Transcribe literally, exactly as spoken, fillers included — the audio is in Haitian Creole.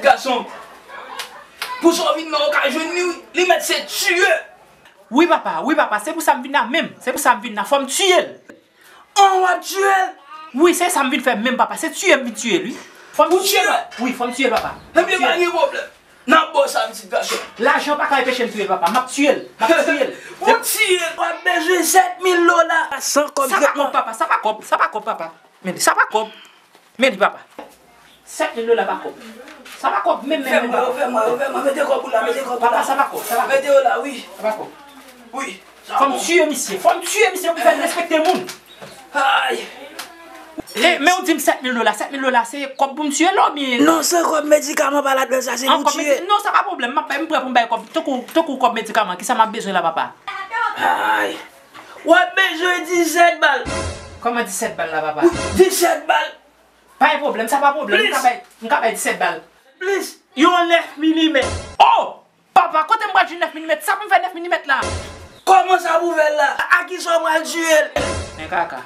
Gason, pou sa w vin nan, ou ka jwenn li, wi. Li mèt se tiye. Wi, papa, wi, papa, se pou sa m vin la menm. Se pou sa m vin la. Fò m tiye l. An, w ap tiye l? Wi, se sa m vin fè menm, papa. Se tiye m vin tiye l, wi. Fò m tiye l. Wi, fò m tiye l, papa. Ebyen, pa gen pwoblèm. N ap ba w sa, pitit gason. Lajan pa ka anpeche m tiye l, papa. M ap tiye l. M ap tiye l. Pou tiye l, w ap bezwen sèt mil dola. San kòb. Sa pa kòb, papa. Sa pa kòb. Sa pa kòb, papa. Men li, sa pa kòb. Men li, papa. Sèt mil dola pa kòb. Sa pa kòb menm, menm, menm, papa. Fè mwen, fè mwen, fè mwen. Mete kòb ou la, mete kòb ou la. Papa, sa pa kòb, sa pa kòb. Mete yo la, wi. Sa pa kòb. Wi. Fò m tiye misye, fò m tiye misye pou fè l respekte moun. Ay. E, men ou di m sèt mil dola, sèt mil dola se kòb pou m tiye l oubyen? Non, se kòb medikaman pa ladan sa, se pou tiye. Non, sa pa pwoblèm, m ap bay, m prè pou m bay kòb. Tankou, tankou kòb medikaman, kisa m ap bezwen la, papa? Ay. W ap bezwen disèt bal. Kòman disèt bal la, papa? Wi, disèt bal. Pa gen pwoblèm, sa pa pwoblèm. M ka bay, m ka bay disèt bal. Plis, yon nèf milimèt. Oh! Papa, kote m pral jwenn nèf milimèt? Sa pou m fè nèf milimèt la? Kòman sa pou fè l la? A kisa w pral tiye l? Men kaka.